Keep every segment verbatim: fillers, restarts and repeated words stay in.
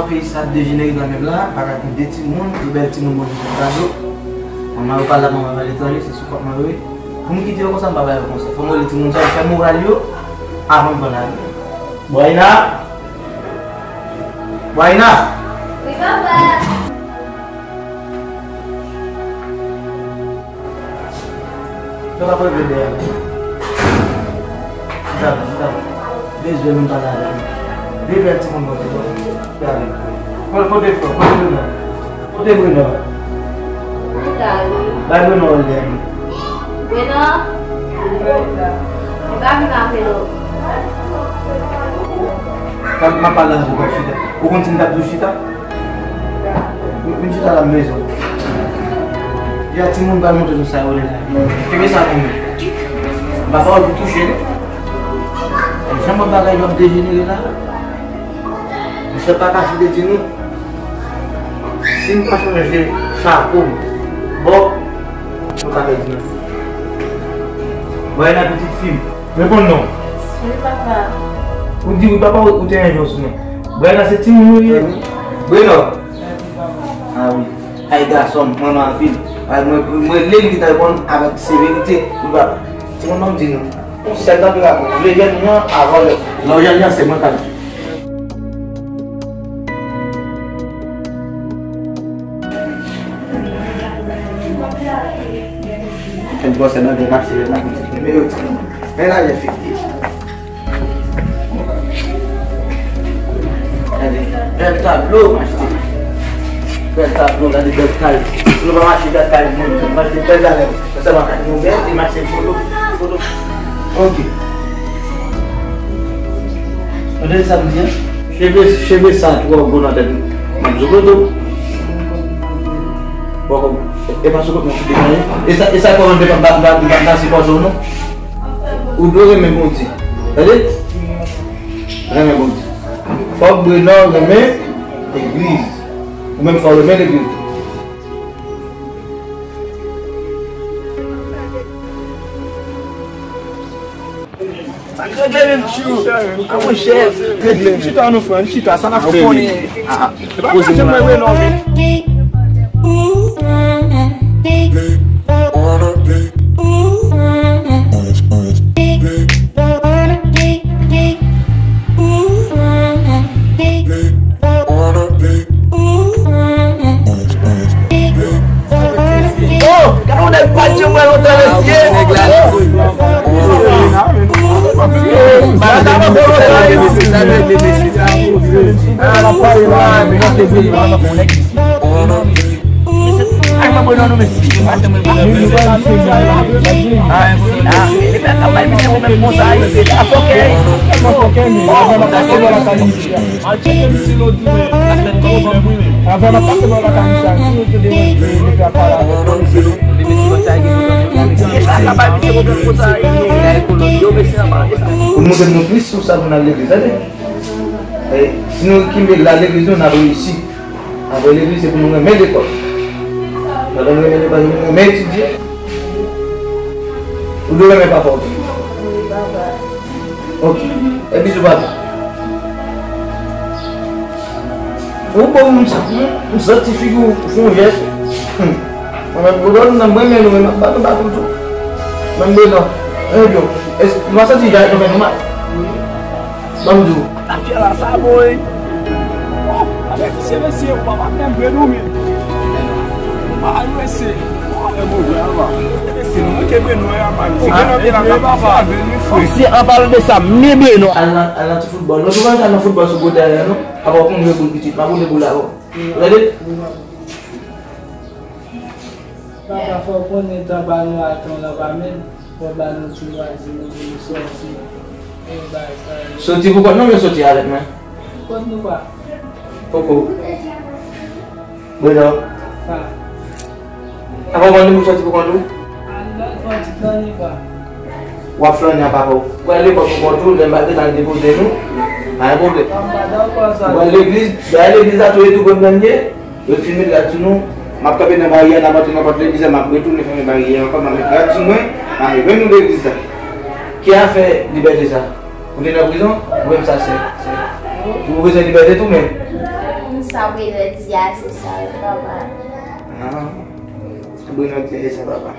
Peyi sa ap dejenere kanmenm la, pa ka gen de timoun, de bèl timoun Bondye fè kado. Manman yo pa la, manman yo aletranje, se sou kont mwen yo ye. Pou m kite yo konsa, m pa ba yo konsèy. Fò m rele timoun sa yo, fè moral yo, avan m pran lavi. Bwayna! Bwayna! Wi, papa! Yo pa pran vle dèyè. Chita la, chita la. Bezwen moun pale avèk mwen. Vle fè timoun mwen, fè avèk mwen. Kote, kote frè, kote Bruno? Kote Bruno? Li la, wi. Bay Bruno yon lè. Bruno? Li pa vin avè nou. M ap pale avè w, chita. Ou konn si m t ap di w chita? Vin, vin chita la, m bezwen w. Di a timoun pral montre nou sa yo rele lavi. Kenbe sa pou mwen. M pa ba w pou touche, non. Jan m wè bagay yo ap dejenere la. Misye pa ka chite di nou. Si m pa chanje chapo m, bon, nou ka pèdi nan. Mwen nan pitit fi m. Reponn non. Wi, papa. Ou di wi, papa, ou te enjòs mwen. Brenda, se timoun ou ye? Brenda. A wi. Ay, gason, mwen anpil. Ay, mwen, mwen lè li ta reponn avèk severite. Wi, papa. Timoun, ban m di nou. Sèl tanperaman. Vle jèn nan avan lè. Lè w jèn nan, se mwen k ap di. Kèm bòsè nan gen mache la. Men yo di, men la, jè fini. Gade, bèl tablo, m achte. Bèl tablo, gade bèl kay. Nou pa mache gade kay moun, m achte bèl bagay. Sa va ka nou bèl, e mache foto, foto. Ok. Tande sa m di an? Cheve, cheve sa twò gwo nan tèt ou. M ap zo kote w. Bon, e, e pa sou kote mwen ki te genyen. E sa, e sa kòmandan pa, pa, pa, pa, pa sipòte w non. Ou dwe renmen Bondye. Tande? Renmen Bondye. Fòk Brenò renmen legliz. Ou menm fò w renmen legliz tou. Sa k regle menm tchou. A monchè, regle. Chita nou frè, chita, sa n ap fè. Ah, ah. Se pa mwen, se mwen, non, men. Oh, gade yon nèg pa t janm wè lontan mesye. Nèg la li koy. Sa nèg li mesye, sa nèg li mesye. Ay mwen mwen non nou mesye. Ay, ah, li pa ka bay misye mwen menm konsa, li se ta fòkè. Al tcheke misye lòt jounen, la fè n pwoblèm wi menm. Avan n ap pase bò lakay misye a, si nou te deranje, nou te ap pale avè l. Misye pa ka bay misye pwoblèm konsa, yo mesye nan pale sa. Pou nou te nou plis sou sa pou n al legliz, tande. E, si nou kenbe la legliz nou, n ap reyisi. Apre legliz, se pou nou renmen lekòl. Pandan nou renmen lekòl, nou renmen etidye. Ou dwe renmen papa w tou. Ok. E bizou papa. Ou bon moun sa. M santi figi w fè yon jès. Hmm. Mwen menm, ou dòmi nan mwen, men nou menm, ap bat nou baton tou. Menm bezwen. Ebyen, nou pa santi jan nou fè nou mal. Ban m di w. Afè la sa bon, wi. Oh, avètisye mesye, ou pa pa menm vre nou menm. Ou pa al mesye. Oh, e bon vre, al la. Mesye, nou manke vre nou, e, apa. Figi nou te la, ta pa fè avè nou, frè. Mesye, an palan de sa, m menm vre nou. Al nan, al nan ti foutbòl. Nou tou pa al nan foutbòl sou gwo tèren, non? Apa w konn jwe boul pitit, pa boule boul avè w. Ou tande? Papa, fò w konnen tan ba nou a tan w nan pa menm. Fò w ba nou ti lwazi nou pou nou sòti. Pou nou bay sa yo. Sòti pou kont nou oubyen sòti avèk mwen? Pou kont nou, pa. Poko. Bredò. Pa. Apa w konnen pou sòti pou kont ou? Al lòt bò ti flane, pa. W ap flane a papa w. W al lekòl pou kont ou, lè m pa gentan al depoze nou. Pa gen pwoblèm. W al legliz, w al legliz la tou e tou konn nan ye. Yo fin met rad sou nou, m ap kanpe nan baryè, n ap antre nan pòt legliz la, m ap retounen fèmen baryè a ankò, m ap met rad sou mwen, m ap jwenn nou legliz la. Ki afè libète sa? Ou te nan prizon? Ou menm sa, sè, sè. Ou bezwen libète tou, men. Sa Bruno di a, se sa wi, papa. Ah, sa Bruno di a, se sa, papa.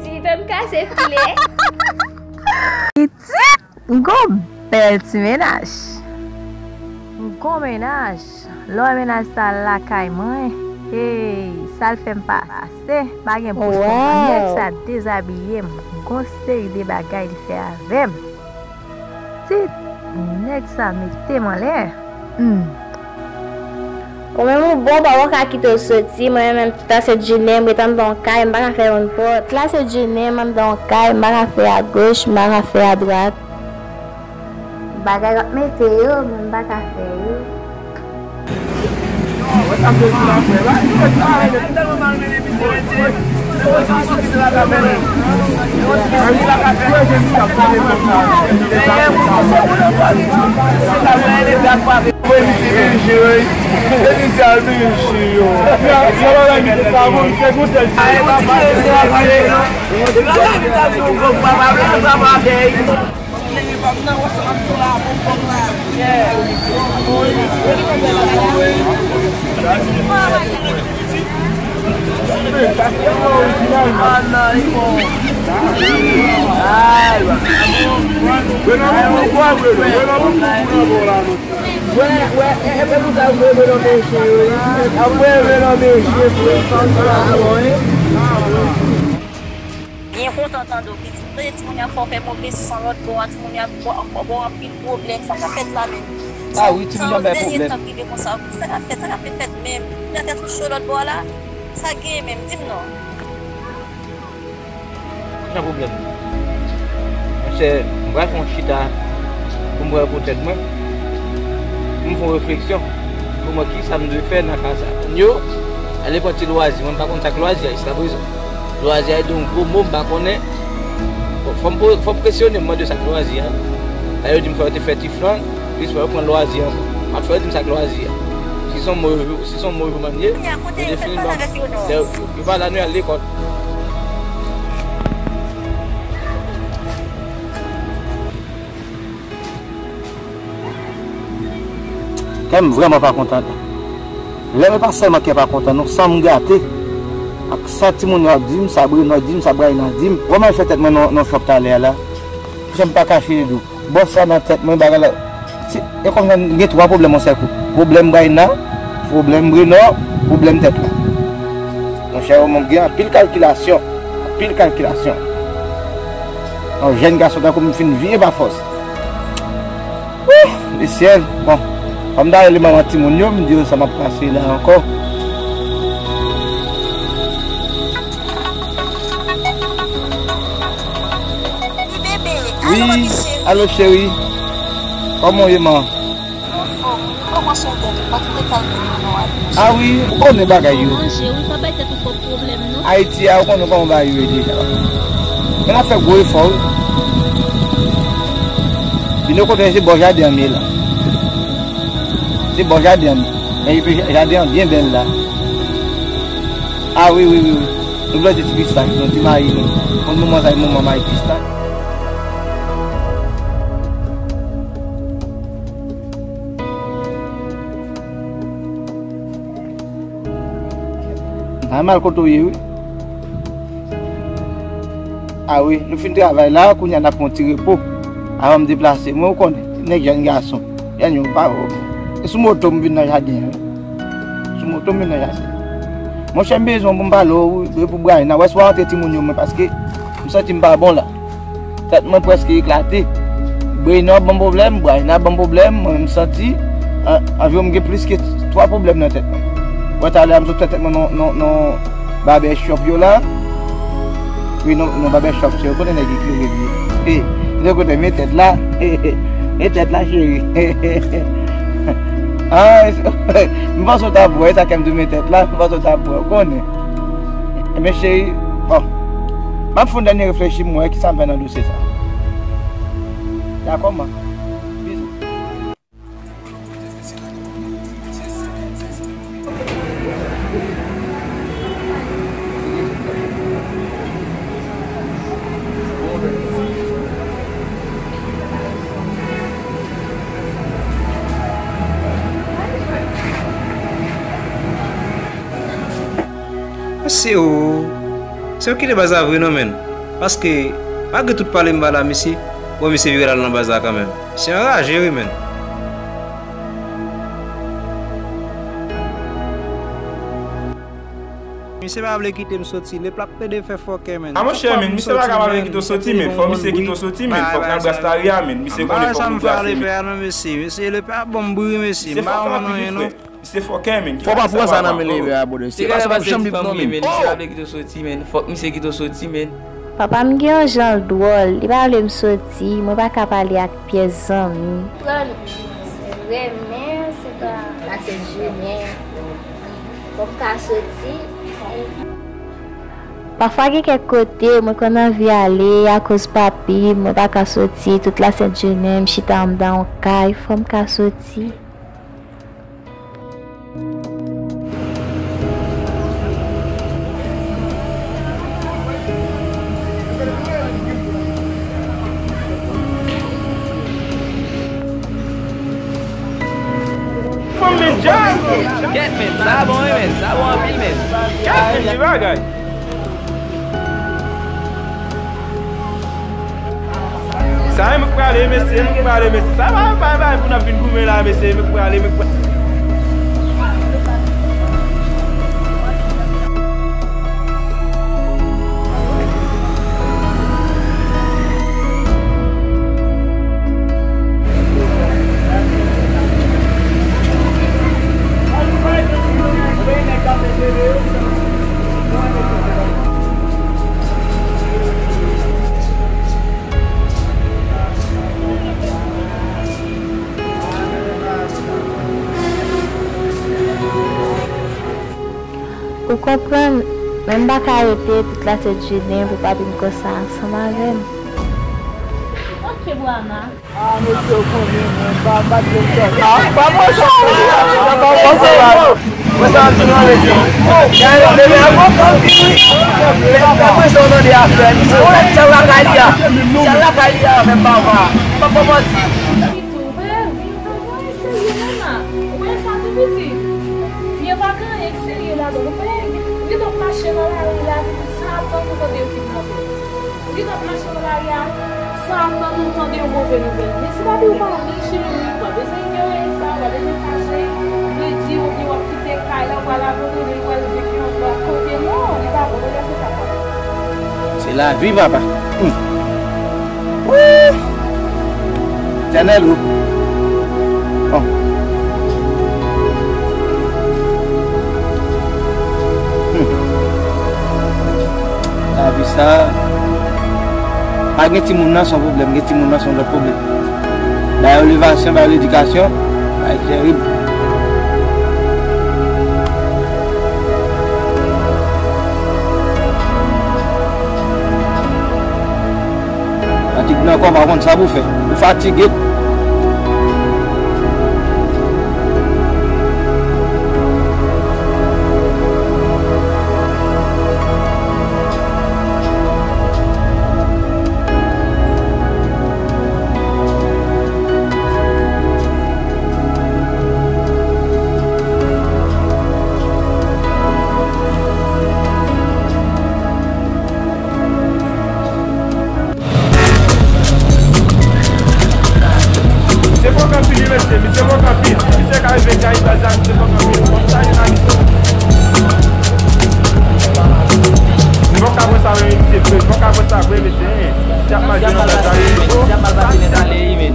Si tann kase file. Pitit, m gon bèl ti mennaj. M gon mennaj. Lè w wè mennaj sa lakay mwen, hey, sa l fè m pase, pa gen bouch pou m. Nèg sa dezabiye m. Gon seri de bagay li fè avè m. Pitit, nèg sa mete m anlè. Hmm. Ou menm ou bon, papa w ka kite w soti, mwen menm tout la se djine, m ret anndan yon kay, m pa ka fè youn pòt. Tout la se djine, m anndan yon kay, m pa ka fè agoch, m pa ka fè adwat. Bagay w ap mete yo, men m pa ka fè yo. Byen kontan tande w, pitit. Tande timoun yo ap fè w fè move san lòt bò a, timoun yo ap ba w anpil pwoblèm. Sa k ap fèt la menm? Ah wi, timoun yo ap bay pwoblèm. Dènye tan k rive konsa, sa k ap fèt, sa k ap fèt menm? Nan tèt ou cho lòt bò a la? Sa k genyen menm? Di m non. Sa pwoblèm? Monchè, m pral fè yon chita pou m pran pou tèt mwen, pou m fè yon refleksyon, pou m wè kisa m dwe fè nan ka sa. Moun yo ale pran ti lwazi, mwen m pa konn sa k lwazi a jiskaprezan. Lwazi a se yon gwo mo m pa konnen. Fò m, fò m kesyone m mande sa k lwazi a. Lè yo di m fò yo te fè ti flan, plis fò yo pran lwazi ankò. M ap fè yo di m sa k lwazi a. Si se yon mo yo, si se yon mo yo manyen, yo defini ban m. Lè yo, yo pa la, nou al lekòl. Kè m vrèman pa kontan. Lè m pa sèlman kè pa kontan, non, san m gate. Ak sa timoun yo ap di m, sa Bruno di m, sa Brayna di m. Wè m al fè tèt mwen nan, nan chòk talè a la. Jan m pa kache li di w. Bòs la nan tèt mwen, bagay la. Se, e kòm jan m gen twa pwoblèm yon sèl kou. Pwoblèm Brayna, pwoblèm Bruno, pwoblèm tèt la. Monchè, mwen gen anpil kalkilasyon. Anpil kalkilasyon. Yon jèn gason tankou m fin vye pa fòs. Wouh, lesyèl. Bon, fò m ta rele manman timoun yo, m di yo sa m ap pase la ankò. Wi, alo cheri. Kòman w ye, man? Ah wi, ou konnen bagay yo. Ayiti a, ou konnen kòman bagay yo ye deja. Men n ap fè gwo efò, wi. Vin yo kote se bò jaden an m ye la. Se bò jaden an m. Men epi jaden an byen bèl la. Ah wi, wi, wi, wi. Nou plante ti pistach, nou, ti mayi, nou. Konn moman sa, e moman mayi pistach. M pa mal kote w ye, wi. Ah wi, nou fin travay la, kounye a n ap pran yon ti repo. Avan m deplase, mwen, ou konnen, nèg jèn gason. Jèn yo pa. E sou moto m vin nan jaden an, wi. Sou moto m vin nan jaden. Monchè, m bezwen pou m pale w, wi, pou Brayna. Wè si w a antre timoun yo, mwen, paske m santi m pa bon la. Tèt mwen prèske eklate. Brayna ban m pwoblèm, Brayna ban m pwoblèm, mwen menm m santi, an, anviwon m gen plis ke twa pwoblèm nan tèt mwen. Wè talè a m sot fè tèt mwen nan, nan, nan barbershop yo la. Wi, nan, nan barbershop yo, kote nèg eklere li ye. Hey, de kote men tèt la. Men tèt la, cheri. Ah, m panse w t ap wè sa kè m di w men tèt la, m panse w t ap wè, ou konnen. Ebyen, cheri, bon. M ap fè yon dènye reflechi, m wè kisa m fè nan dosye sa. Dakò, man. Bizou. Se ou. Se ou ki te baz la vre non, menn. Paske, malgre tout pale m ba la, misye, bon, misye vire l al nan baz la kanmenm. Misye anraje, wi, menn. Misye pa vle kite m soti, li p ap pede fè fòkè, menn. A, monchè, menn, misye pa ka pa vle kite w soti, menn. Fò misye kite w soti, menn. Fòk nan bras lari a, menn. Misye konnen fòk nou brase, menn. Misye, li pa bon bri, mesye. M pa konn non, non. Misye fòkè, menn. Fò pa pran sa nan men leve a, brother. Se pa sa m janm di non, menn. Misye pa vle kite w soti, menn. Fòk misye kite w soti, menn. Papa m gen yon jan l dwòl, li pa vle m soti, mwen pa ka pale ak pyès zanmi. Pran renmen, se pa, pa se jounen. Fò m ka soti. Pafwa gen kèk kote, mwen konn anvi ale, akoz papi, mwen pa ka soti, tout lasent jounen, m chita anndan yon kay, fò m ka soti. Fanm men djaz. Kèt, men, sa bon, wi, men, sa bon anpil, men. Kèt, men, ki bagay. Sa e mwen k prale, mesye, mwen k prale, mesye. Sa pa, pa, pa pou n ap vin goumen la, mesye, mwen k prale, mwen k prale. Ou konprann, men m pa ka rete tout lasent jounen pou papi m konsa ansanm avè m. Ok, Brana. Ah, mesye, ou konnen, mwen pa, pa t vle fè sa. Ah, pa pran sa, mesye, pa pran sa, la. Mwen sa ap di nou, mesye. Gade, leve a bon, bon, pi, wi. Leve a bon, sa w tande a fè, mesye. Ou wè, se lakay li a. Se lakay li a, menm papa. Pa, pa manti. Ou pa vin, pa gen anyen serye, Nana. Ou wè sa tou piti? Fi an pa gen anyen ki serye ladan l. Ou pa, li t ap mache nan lari la, epi tout sa ap tann pou tande yo kidnape l. Ou gen dwa ap mache nan lari a, san atann ou tande yon move nouvèl. Men si papi w pa vle, cheri, ou pa bezwen inyore sa, ou pa bezwen fache. Ou vle di oubyen w ap kite kay la, ou pral abandone l, ou pral viv yon lòt kote. Non, li pa bon, bagay konsa pa bon. Se lavi, papa. Hmm. Wouy! Etènèl, wi. Bon. Hmm. Lavi sa, pa gen timoun nan, se yon pwoblèm. Gen timoun nan, se yon lòt pwoblèm. Ba yo elevasyon, ba yo ledikasyon, bagay terib. Fatig nan kò pa konn sa pou fè. Ou fatige. Misye fòk anpil, wi, mesye. Misye fòk anpil. Si misye ka rive Kayib la, misye fòk anpil. Fòk sa, li nan misye. Li pòk ka pran sa, wi, misye fre. Li pòk ka pran sa, vre, mesye. Misye ap mal jwe nan baz la, wi. Misye ap mal pase nèt ale, wi, men.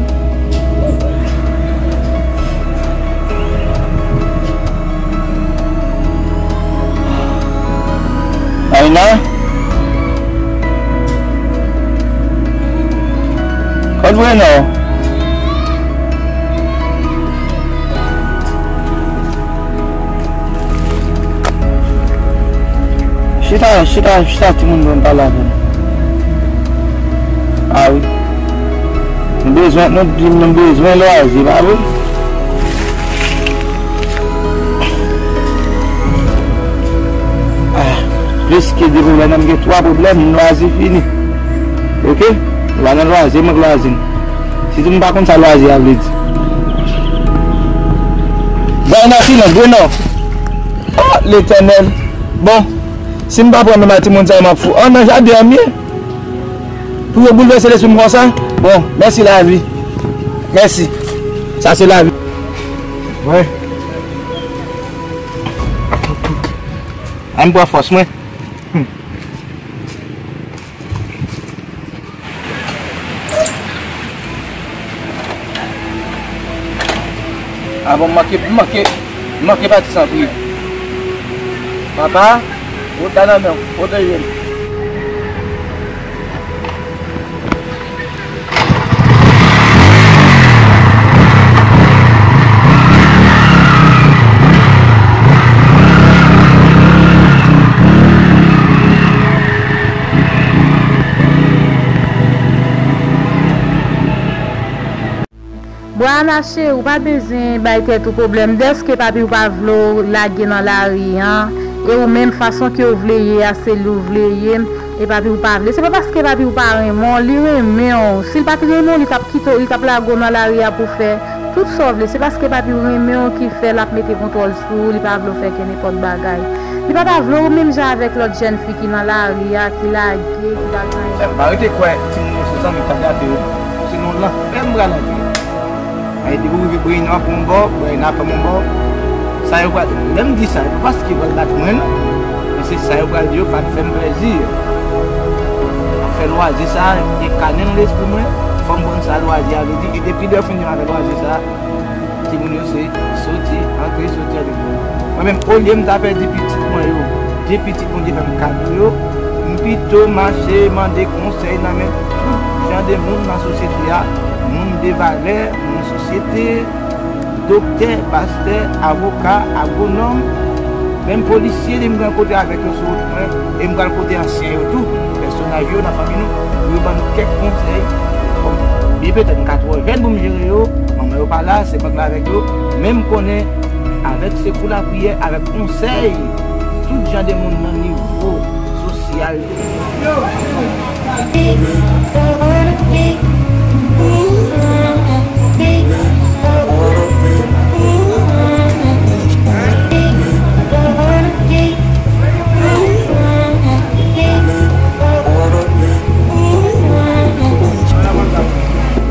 Ayina? Kot Breno? Chita, chita, chita, timoun, pou m pale avè w. A wi. Nou bezwen, nou di m nou bezwen lwazi, pa vre? Ah, plis ke de pwoblèm, m gen twa pwoblèm, lwazi fini. Oke? Nou pa nan lwazi, mwen k lwazi n. Sitou m pa konn sa lwazi a vle di. Bay nan silans, Breno. Oh, Letènèl. Bon. Si m pa pran men ba timoun sa yo, m ap fou. An, nan jaden an m ye. Pou yo boulvèse lespri m konsa? Bon, mèsi lavi. Mèsi. Sa se lavi. Wi. An m pran fòs mwen. Avan m manke, m manke, m manke pati san pri. Papa, wout la nan men w, pwoteje m. Brana cheri, ou pa bezwen bay tèt ou pwoblèm dèske papi w pa vle w lage nan lari an, e ou menm fason ke w vle ye a, se li w vle ye, e papi w pa vle. Se pa paske papi w pa renmen w, li renmen w. Si l pa t renmen w, li t ap kite w, li t ap lage w nan lari a pou fè tout sa w vle. Se paske papi w renmen w ki fè l ap mete kontwòl sou ou, li pa vle w fè kenenpòt bagay. Li pa ta vle w menm jan avèk lòt jèn fi ki nan lari a, ki lage, ki pa gen anyen. M pa rete kwè timoun yo se zanmi k ap gate yo. Se nan lanfè m pral antre. Ay, depi w rive Breyna pran yon bò, Breyna pran yon bò. Sa yo pral, lè m di sa, se pa paske yo pral bat mwen, non. Men se sa yo pral di yo, pa t fè m plèzi. Afè lwazi sa, gen kanè nan lespri mwen, fò m konn sa lwazi a vle di, e depi lè yo fin di m afè lwazi sa, timoun yo se soti, antre, soti, antre. Mwen menm, olye m ta pèdi pitit mwen yo, de pitit Bondye fè m kado yo, m pito mache mande konsèy nan men tout jan de moun nan sosyete a, moun de valè, moun sosyete, doktè, pastè, avoka, agwonòm, menm polisye, depi m rankontre avèk yo sou wout mwen, e m pral kote ansyen yo tou, pèsonaj yo nan fanmi nou, pou yo ban nou kèk konsèy. Bon, byen petèt m ka twò jèn pou m jere yo, manman yo pa la, se mwen k la avèk yo, men m konnen, avèk sekou lapriyè, avèk konsèy, tout jan de moun nan nivo sosyal yo.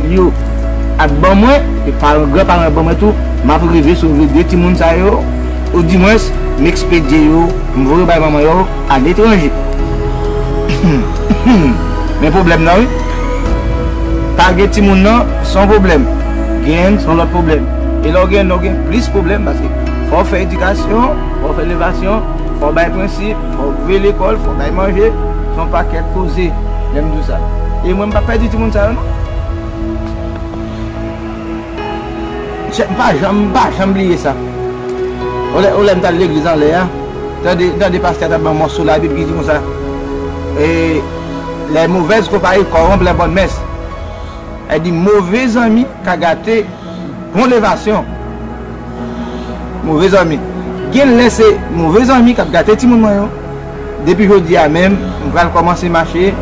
Yo ak ban mwen, e paran, gran paran yo ban mwen tou, m ap rive sove de timoun sa yo, oudimwens, m ekspedye yo, m voye yo bay manman yo, aletranje. Men pwoblèm nan wi. Pa gen timoun nan, se yon pwoblèm. Genyen l, se yon lòt pwoblèm. E lè w genyen l, w gen plis pwoblèm, paske fò w fè edikasyon, fò w fè elevasyon, fò w bay prensip, fò w voye lekòl, fò w bay manje, se yon pakèt koze, lè m di w sa. E mwen, m pa pèdi timoun sa yo, non. Chè, m pa janm, m pa janm bliye sa. Yon lè, yon lè m t al legliz anlè a, tande, tande pastè a t ap ban mòso Labib ki di konsa, e, les mauvaises compagnies corrompent les bonnes mœurs. Sa di move zanmi ka gate bon levasyon. Move zanmi. Gen lè se move zanmi k ap gate timoun mwen yo. Depi jodi a menm, m pral kòmanse mache,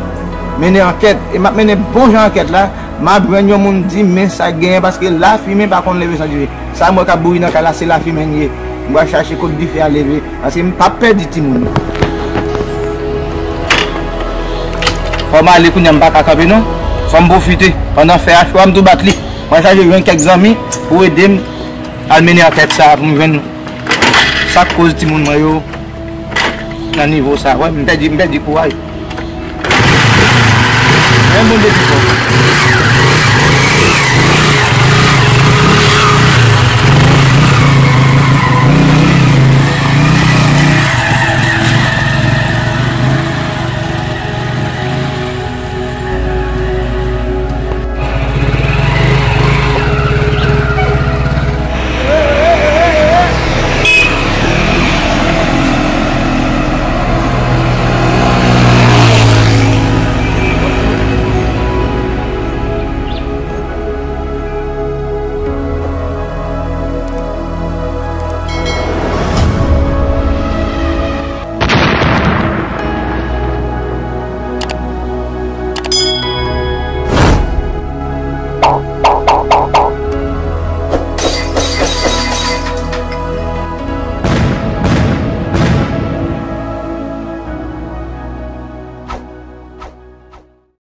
mennen ankèt. E m ap mennen bon jan ankèt la. M ap jwenn yon moun di m men sa k genyen, paske lafimen pa konn leve san dife. Sa m wè k ap bouyi nan kay la, se lafimen l ye. M pral chache kot dife a leve, paske m p ap pèdi timoun yo. Fò m ale kounye a, m pa ka kanpe non. Fò m pwofite. Pandan fè a cho a, m tou bat li. Mwen chache jwenn kèk zanmi pou ede m al mennen ankèt sa a pou m jwenn sa k koz timoun mwen yo nan nivo sa. Wè, m pèdi, m pèdi kouraj. Men Bondye pi fò.